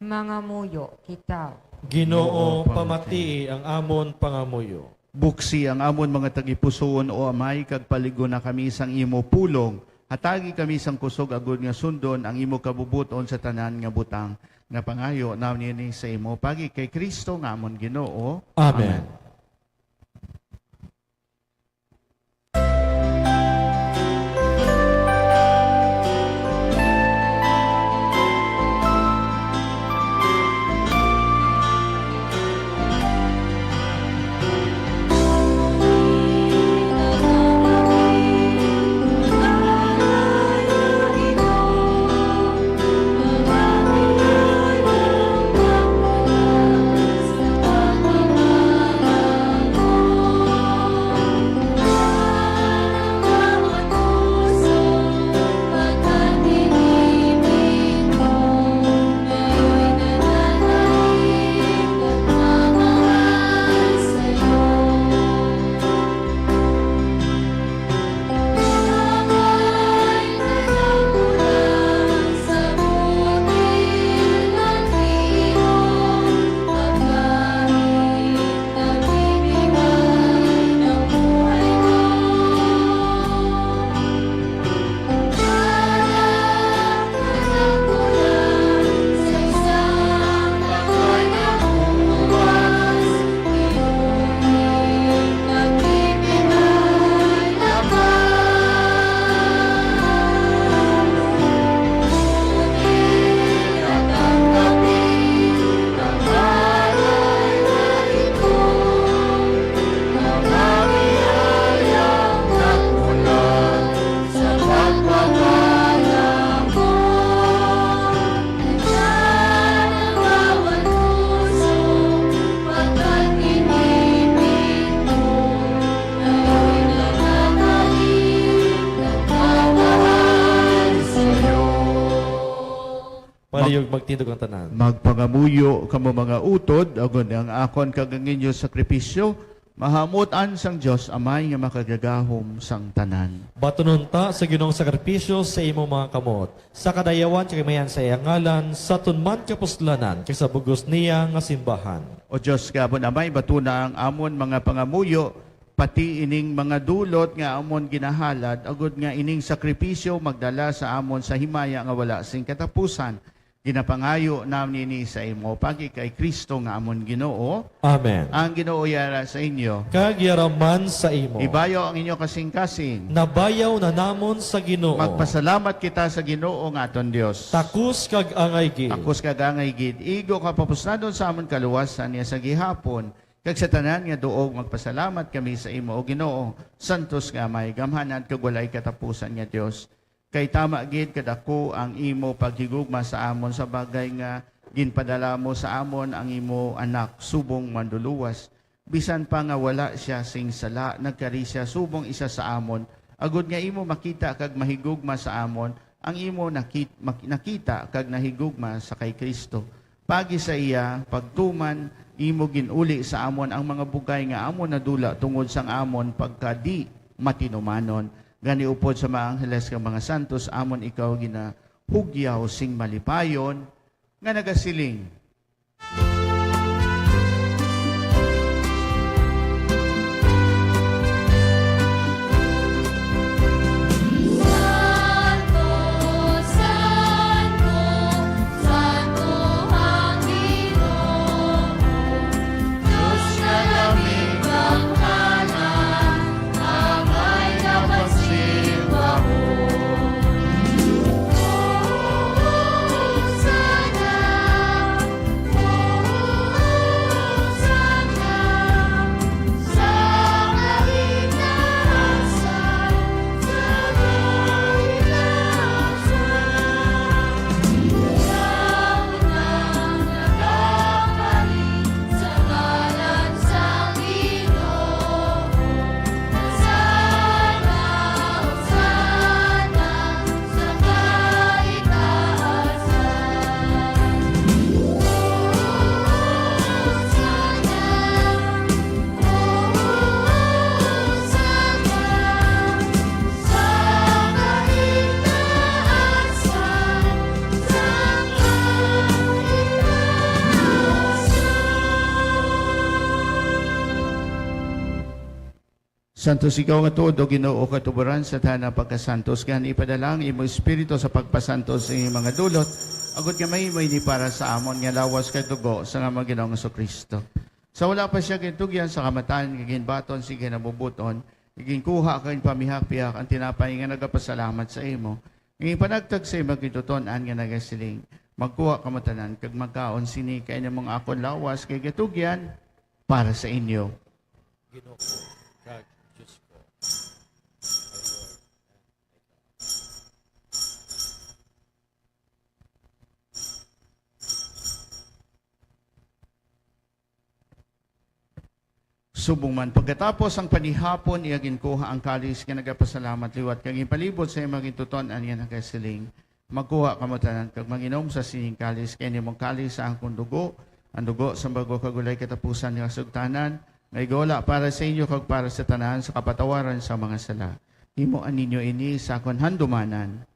Mangamuyo kita. Ginoo, pamatii ang amon pangamuyo. Buksi ang amon mga tagipusoon, O Amay, kag palig-ona kami sang imo pulong. Hatagi kami sang kusog agod nga sundon ang imo kabubot-on sa tanan nga butang. Napangayo namon ini sa imo paagi kay Cristo nga amon Ginoo. Amen. Amen. Ayog magtindog ang tanan. Magpangamuyo kamo, mga utod, agod ang akon kag ang inyo sakripisyo mahamutan sang Dios Amay nga makagagahom sang tanan. Batunon ta sa Ginoong sakripisyo sa imo mga kamot, sa kadayawan kag kamayan sa iya ngalan, sa tun man kapuslanan kag sa bugos niya nga simbahan. O Dios nga amon Amay, batuna ang amon mga pangamuyo, pati ining mga dulot nga amon ginahalad, agod nga ining sakripisyo magdala sa amon sa himaya nga wala sing katapusan. Ginapangayo namin ini sa imo, pagi kay Cristo nga amon Ginoo. Amen. Ang Ginoo yara sa inyo. Kag yara man sa imo. Ibayaw ang inyo kasing-kasing. Nabayaw na namon sa Ginoo. Magpasalamat kita sa Ginoo nga aton Dios. Takos kag angay gid. Takos kag angay gid. Igo ka papusnanon sa amon kaluwasan niya sa gihapon, kag sa tanan nga duog magpasalamat kami sa imo, O Ginoo, santos nga Amay, gamhanan kag walay katapusan nga Dios. Kay tama gid kadako ang imo paghigugma sa amon, sa bagay nga ginpadala mo sa amon ang imo Anak subong Manluluwas. Bisan pa nga wala sia sing sala, nagkari sia subong isa sa amon, agod nga imo makita kag mahigugma sa amon ang imo nakit-, mak-, nakita kag nahigugma sa kay Cristo. Pagi sa iya pagtuman, imo gin-uli sa amon ang mga bugay nga amon nadula tungod sang amon pagka-di-matinumanon. Gani, upod sa mga angheles kag mga santos, amon ikaw ginahugyaw sing malipayon, nga nagasiling: Santo, santo, santo ang Ginoo, Dios nga langit kag dalan, amay nga pagsimba mo. Hosanna, Hosanna, sa kahitaasan, sa kahitaasan. Sa unang nagakari, sa ngalan sang Ginoo. Hosanna, Hosanna, sa kahitaasan. Hosanna, Hosanna, sa kahitaasan, sa kahitaasan. Santos ikaw nga tuod, O Ginoo, katuboran sa tanan nga pagkasantos. Gani, ipadala ang imo Espiritu sa pagpasantos sa iyang mga dulot, agod nga mahimo ini para sa amon nga lawas kag dugo sang amon Ginoong Jesu-Cristo. Sa wala pa sia gintugyan sa kamatayon, nga ginbaton sing kinabubuton, nga ginkuha kag ginpamihakpihak ang tinapay nga nagapasalamat sa imo, nga ginpanagtag sa imo gintuton-an nga nagasiling: Magkuha kamo tanan kag magkaon sini, kay ini amo ang akon lawas nga ginatugyan para sa inyo. Ginoo ko kag Dios ko, my Lord and my God. Subong man, pagkatapos ang panihapon, iya ginkuha ang kalis nga nagapasalamat liwat, kag ginpalibot sa iyang mga gintuton-an nga nagasiling: Magkuha kamo tanan kag manginom sa sining kalis, kay ini amo ang kalis sa akon dugo, ang dugo sang bag-o kag walay katapusan nga sugtanan, nga igawala para sa inyo kag para sa tanan sa kapatawaran sa mga sala. Himoa ninyo ini sa akon handumanan.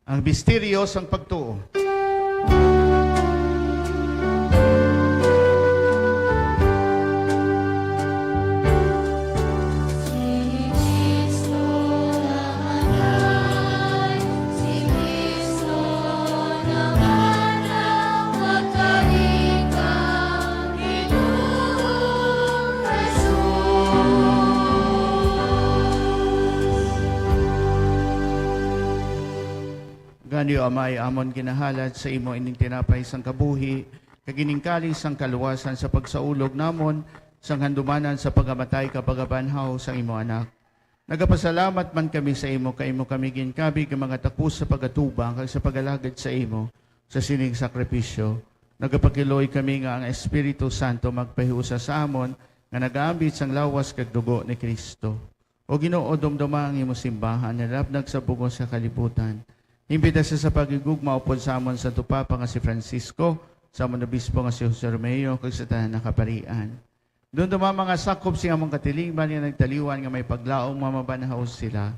Ang misteryo sang pagtuo. Si Cristo namatay, si Cristo namatay, magkari ka, Ginoong Jesus. Gani, O Amay, amon ginahalad sa imo ining tinapay sang kabuhi, kag ining kalis sang kaluwasan sa pagsaulog namon sang handumanan sa pagkamatay kag pagkabanhaw sang imo Anak. Nagapasalamat man kami sa imo kay imo kami ginkabig nga mga takos sa pagatubang kag sa pag-alagad sa imo sa sining sakripisyo. Nagapakiluoy kami nga ang Espiritu Santo magpahiusa sa amon nga nagaambit sang lawas kag dugo ni Cristo. O Ginoo, dumduma ang imo simbahan nga nalabnag sa bug-os nga kalibutan. Imbita sa, sa paghigugma upod sa amon Santo Papa nga si Francisco, sa amon Obispo nga si Jose Romeo, kag sa tanan nga kaparian. Dumduma ang mga sakop sing amon katilingban nga nagtaliwan nga may paglaom nga mabanhaw sila.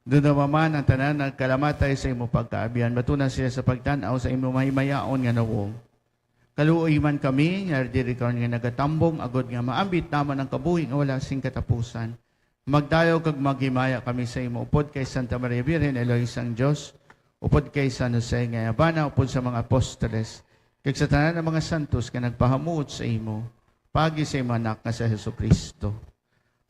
Dumduma man ang tanan nagkalamatay sa imo pagkaabyan, batuna sila sa pagtan-aw sa imo mahimayaon nga nawong. Kaluoy man kami nga diri karon nga nagatambong, agod nga maambit namon ang kabuhi nga wala sing katapusan. Magdayaw kag maghimaya kami sa imo upod kay Santa Maria Birhen, Eloy sang Dios, upod kay San Jose nga yabana, upod sa mga apostoles, kag sa tanan nga mga santos nga nagpahamuot sa imo, paagi sa imo Anak nga si Jesu-Cristo.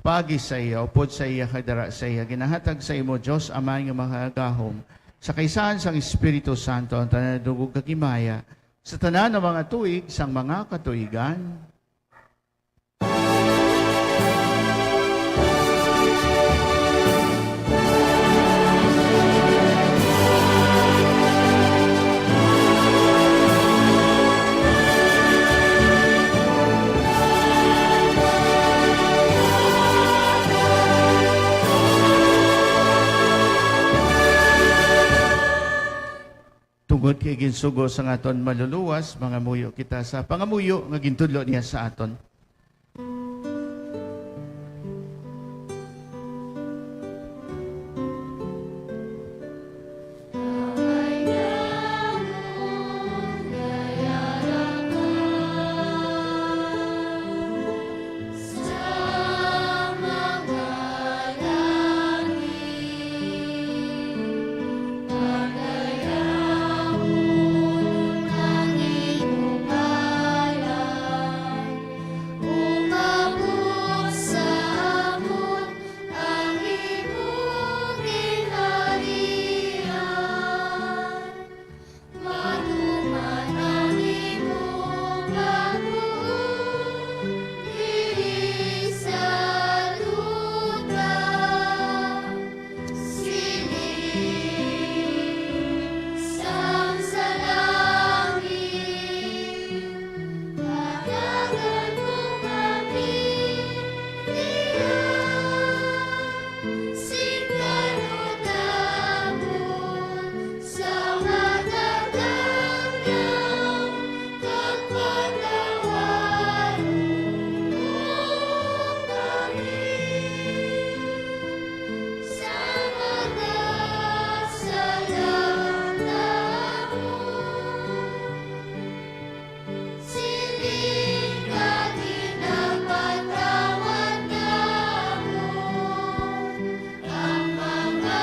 Paagi sa iya, upod sa iya, kag dara sa iya, ginahatag sa imo, Dios Amay nga makagagahom, sa kaisahan sang Espiritu Santo, ang tanan nga dungog kag himaya, sa tanan nga mga tuig sang mga katuigan. Tungod kay ginsugo sang aton Manluluwas, mangamuyo kita sa pangamuyo nga gintudlo niya sa aton. Umabot sa amon ang imong ginharian. Matuman ang imong pagbuot diri sa duta. Siling sang sa langit, hatagan mo kami niya sing kanudagon sa matatangdaw, kag patawaron mo kami sa mga sala namon. Siling nga ginapatawad namon ang mga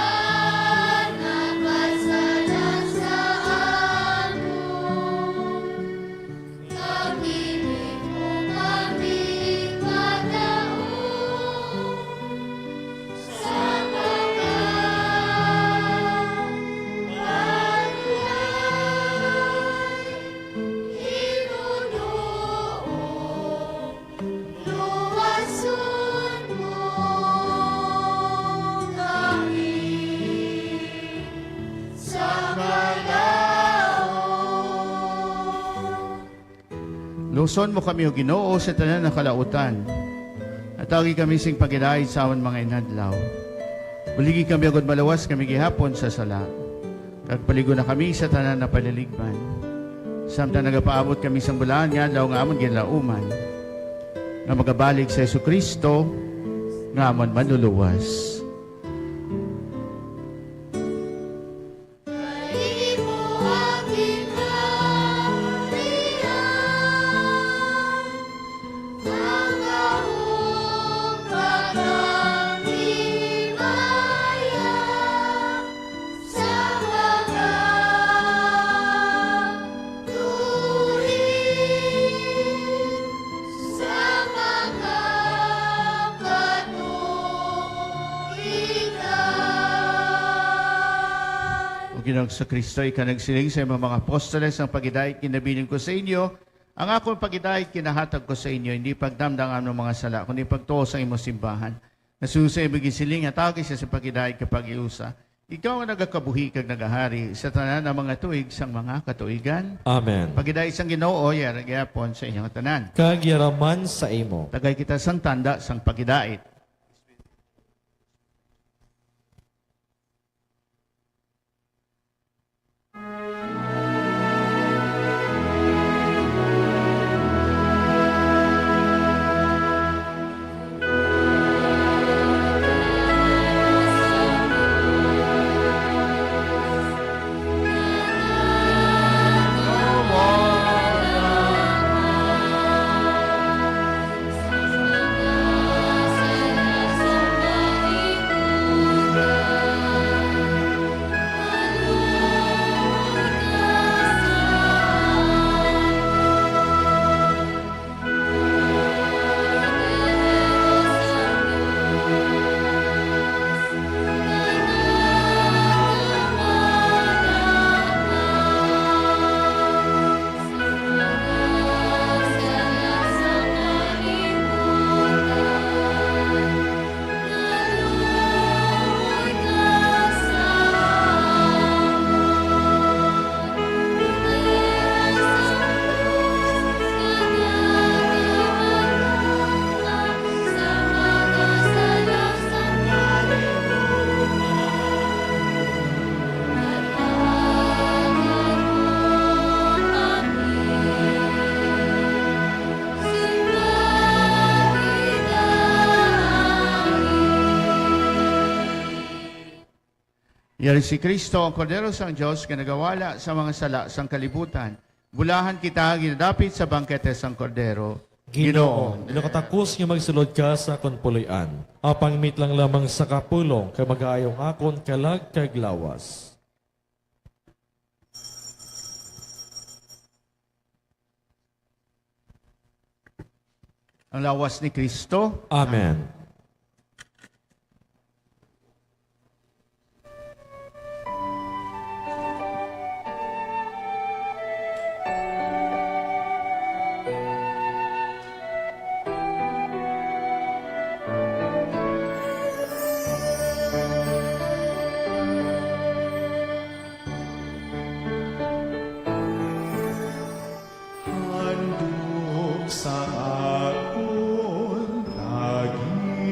nagkasala sa amon, kag dili mo kami padaog sa pagkabalay. Hinunoo, luwason mo kami sa kalaut. Luson mo kami, O Ginoo, sa tanan nga kalautan. Hatagi kami sing pagidait sa amon mga inadlaw. Buligi kami agod maluwas kami gihapon sa sala, kag paligo na kami sa tanan nga paliligban, samtang nagapaabot kami sang bulahan nga adlaw nga amon ginlauman, nga magabalik si Jesu-Cristo nga amon Manluluwas. Kay imo ang ginharian, ang gahom kag ang himaya sa mga tuig, sa mga katuigan. O Ginoong Jesu-Cristo, ikaw nagsiling sa imong mga apostoles, "Ang pagidait ginabilin ko sa inyo, ang akon pagidait ginahatag ko sa inyo, hindi pagdamdang ang mga sala, kundi pagtuo sa imong simbahan." Nasusa ang gisiling, hatagi siya sa pagidait kag paghiusa. Ikaw ang nagakabuhi kag nagahari sa tanan nga mga tuig sang mga katuigan. Amen. Pagidait sang Ginoo, yara gyapon sa inyo nga tanan. Kag yara man sa imo. Tagay kita sang tanda sang pagidait. Yari si Cristo, ang Kordero sang Dios, nga nagawala sa mga sala sang kalibutan. Bulahan kita ginadapit sa bangkete sang Kordero. Ginoo, Ginoo, indi ko takos nga magsulod ka sa akon puloy-an. Apang mitlang lamang sa kapulong, kay magaayo ang akon kalag kag lawas. Ang lawas ni Cristo. Amen. Handog sa akon tagian.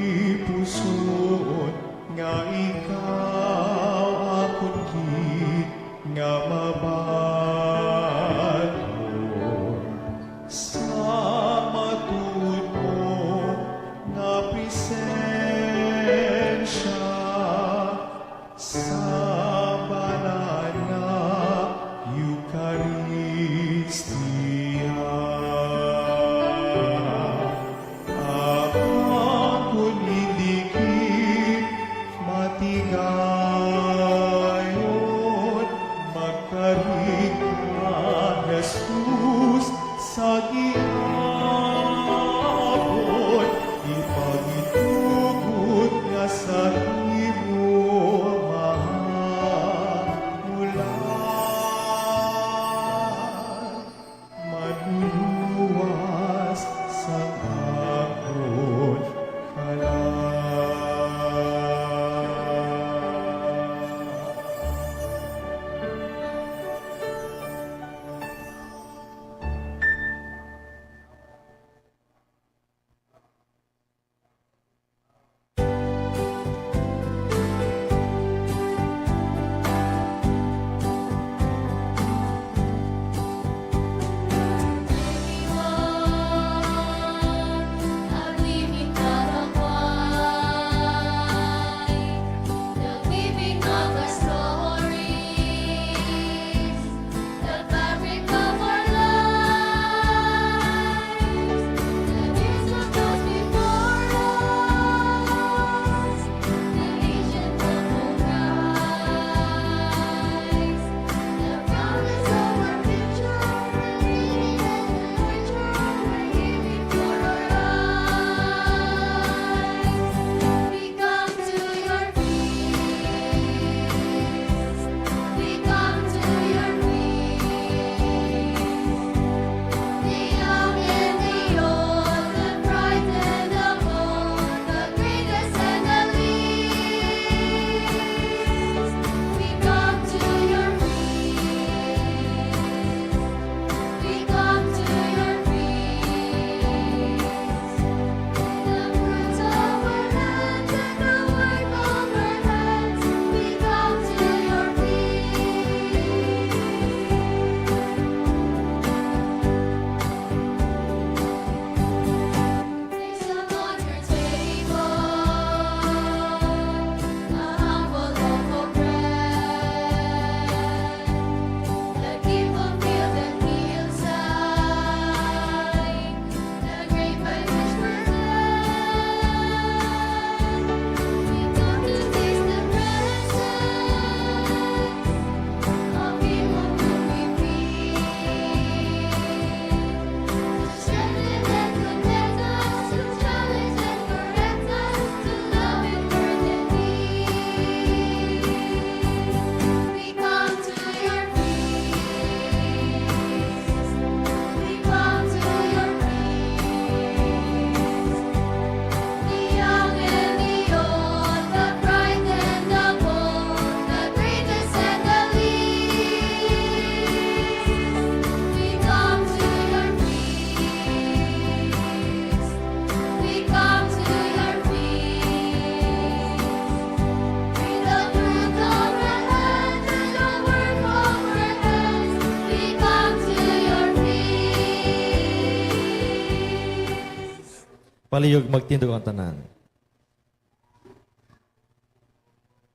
Palihog magtindog ang tanan.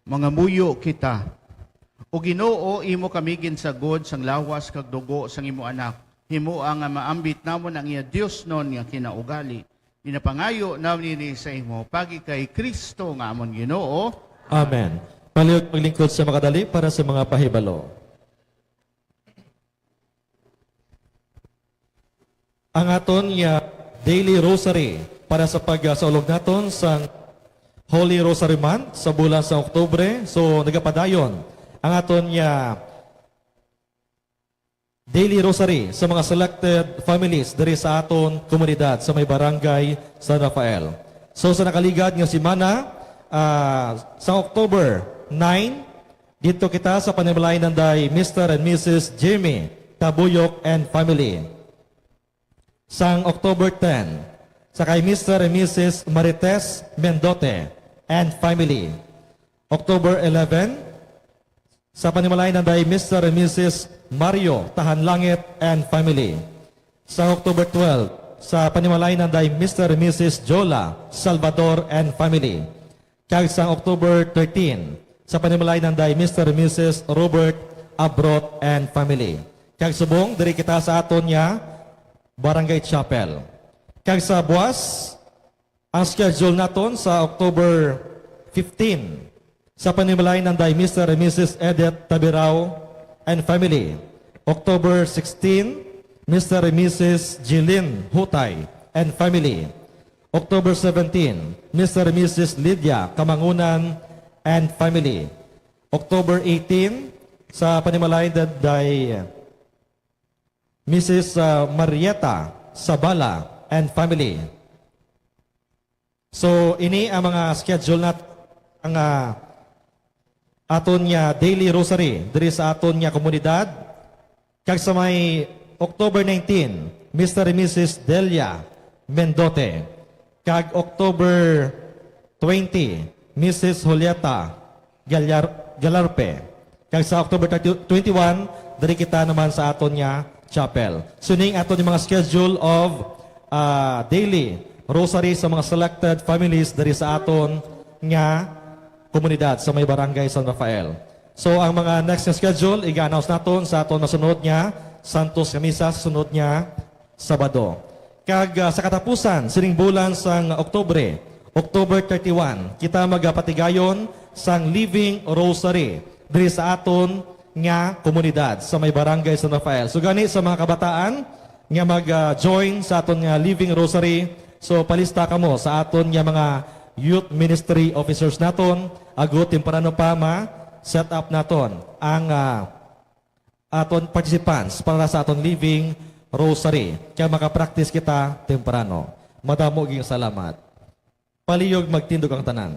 Mangamuyo kita. O Ginoo, imo kami ginsagod sang lawas kag dugo sang imo Anak. Himoa nga maambit namon ang iya diosnon nga kinaugali. Ginapangayo namon ini sa imo paagi kay Cristo nga amon Ginoo. Amen. Palihog maglingkod sa makadali para sa mga pahibalo. Ang aton nga daily rosary para sa pagsaulog naton sa Holy Rosary Month sa bulan sa Oktubre. So, nagapadayon ang aton nga daily rosary sa mga selected families diri sa aton komunidad sa may barangay San Rafael. So, sa nakaligad nga semana, ah, sa October nine, dito kita sa panimalay nanday Mister and Missus Jimmy Tabuyok and family. Sang October ten, sa kay Mister and Missus Marites Mendote and family. October eleven, sa panimalay nanday Mister and Missus Mario Tahanlangit and family. Sa October twelve, sa panimalay nanday Mister and Missus Jola Salvador and family. Kag sa October thirteen, sa panimalay nanday Mister and Missus Robert Abrot and family. Kag subong, diri kita sa aton nga Barangay Chapel. Kag sa buwas, ang schedule naton sa October fifteen, sa panimalay nanday Mister and Missus Edith Tabirao and family. October sixteen, Mister and Missus Jeline Hutay and family. October seventeen, Mister and Missus Lydia Kamangunan and family. October eighteen, sa panimalay nanday Missus, ah, Marieta Sabala and family. So, ini ang mga schedule nat-, ang, ah, aton nga daily rosary diri sa aton nga komunidad. Kag sa may October nineteen, Mister and Missus Delia Mendote. Kag October twenty, Missus Julieta Galar-, Galarpe. Kag sa October thirty, twenty-one, diri kita naman sa aton nga chapel. So, ning aton yung mga schedule of, ah, daily rosary sa mga selected families diri sa aton nga komunidad sa may Barangay San Rafael. So, ang mga next nga schedule, iga-announce naton sa aton masunod nga Santos nga Misa sa sunod nga Sabado. Kag, ah, sa katapusan sining bulan sang Oktubre, October thirty-one, kita magapatigayon sang Living Rosary diri sa aton nga komunidad sa may Barangay San Rafael. So, gani sa mga kabataan nga mag, ah, join sa aton nga Living Rosary, so palista kamo sa aton nga mga youth ministry officers naton, agud temprano pa ma-set up naton ang, ah, aton participants para sa aton Living Rosary. Kaya makapractice kita temprano. Madamo gyud salamat. Palihog magtindog ang tanan.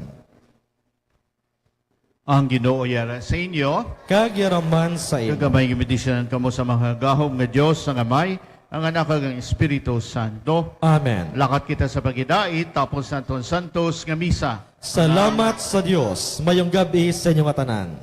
Ang Ginoo yara sa inyo. Kag yara man sa imo. Kag gamay nga bendisyonan kamo sa mga gahom nga Dios, ang Amay, ang Anak, kag ang Espiritu Santo. Amen. Lakat kita sa paghidait, tapos naton santos nga misa. Salamat sa Dios. Mayong gab-i sa inyo nga tanan.